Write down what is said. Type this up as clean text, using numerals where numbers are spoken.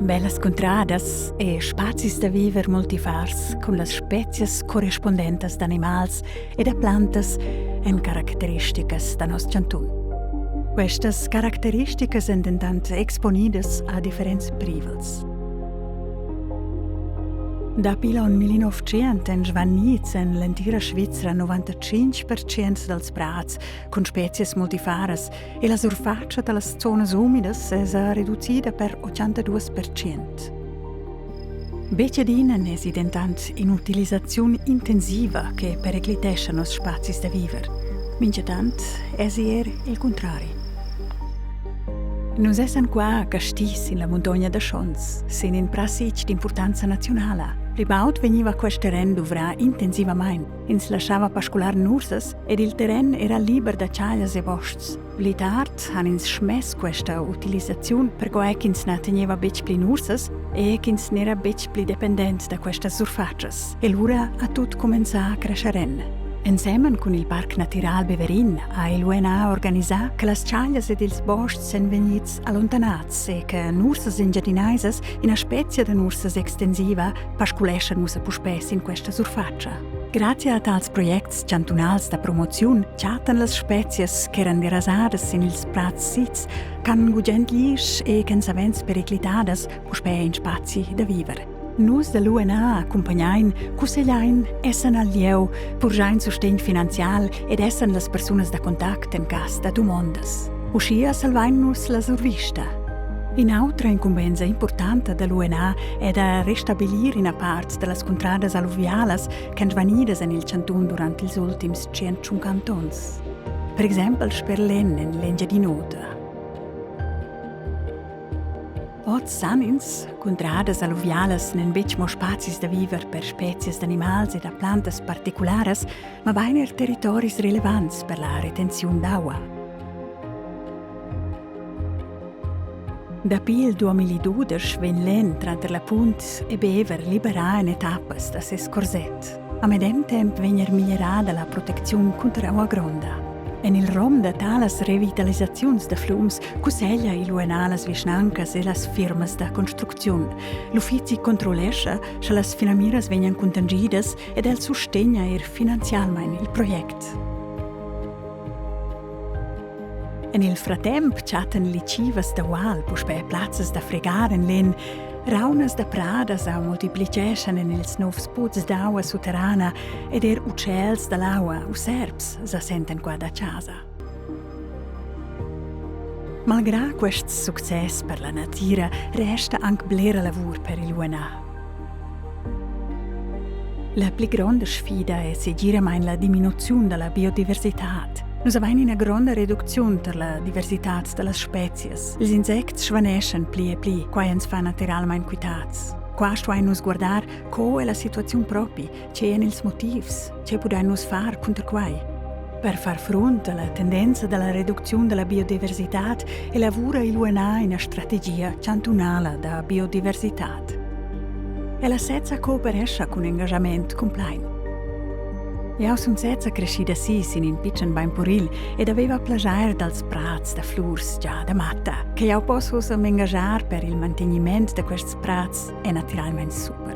Bellas cuntradas e spazis da viver multifars cun las spezias correspondentas d'animals e da plantas èn caracteristicas da noss chantun. Questas caracteristicas èn dentant exponidas a differents privels. Dapi l'onn 1900 èn svanids en l'entira Svizra 95% dals prads cun spezias multifaras e la surfatscha da las zonas umidas è sa reducida per 82%. Betg adina n'èsi dentant in'utilisaziun intensiva che periclitescha noss spazis da viver. Mintgatant èsi er il cuntrari. Nus essan qua a Castis in la muntogna da Schons, sin in prassic d'impurtanza naziunala. Pli baud vegniva quest terren duvrà intensivamain. Ins laschava pascular nursas ed il terren era liber da chaglias e bostgs. Pli tard han ins smess questa utilisaziun perquai ch'ins na tegneva betg pli nursas e ch'ins n'era betg pli dependent da questas surfatschas. E lura ha tut cumenzà a crescher en. Ensemen cun il Parc Natiral Beverin ha il UNA organisà che las chaglias ed ils bostgs èn vegnids allontanats e che nursas engiadinaisas, ina spezia da nursas extensiva, pasculeschan ussa puspè sin questa surfatscha. Grazia a tals projects chantunals da promoziun chattan las spezias ch'eran derasadas sin ils plazs sits, ch'han gugent glisch e ch'èn savens periclitadas puspè in spazi da viver. Nus da l'UNA accumpagnain, cussegliain, essan al lieu, purgiain sustegn finanzial ed essan las persunas da contact en cas da dumondas. Uschia salvain nus la survista. In'autra incumbensa impurtanta da l'UNA è da restabilir ina part da las cuntradas alluvialas ch'èn svanidas en il chantun durant ils ultims 150 onns. Per exempel sper l'En en l'Engiadin'Ota. Oz san ins, cuntradas alluvialas n'èn betg mo spazis da viver per spezias d'animals e da plantas particularas, mabain er territoris relevants per la retenziun d'aua. Dapi il 2012 vegn l'En tranter La Punt e Bever liberà en etappas da ses corset. A medem temp vegn er migliorada la protecziun cunter aua gronda. En il rom da talas revitalisaziuns da flums cusseglia il UNA las vischnancas e las firmas da construcziun. L'uffizi controllescha, sche las finamiras vegnan cuntangidas ed el sustegna er finanzialmain il project. En il fratemp chattan litgivas da ual puspè plazzas da fregar en l'En. Raunas da prada sa multiplicheschan en ils novs puzs d'aua sutterrana ed er utschels da l'aua u serps sa sentan qua da chasa. Malgrà quest success per la natira resta anc blera lavur per il UNA. La pli gronda sfida è segiramain la diminuziun da la biodiversitad. Nus avain ina gronda reducziun tar la diversitad da las spezias. Ils insects svaneschan pli e pli, quai ans fa natiralmain quitads. Qua stuain nus guardar co è la situaziun propi, tge èn ils motivs, tge pudain nus far cunter quai. Per far frunt alla tendenza da la reducziun da la biodiversitad elavura il UNA ina strategia chantunala da biodiversitad. Ella sezza cooperescha cun engaschament cumplain. Jau sun sezza creschida si sin in pitschen bain puril ed aveva plaschair dals prats da flurs gia da matta. Che jau poss ussa m'engaschar per il mantegniment da quests prats è natiralmain super.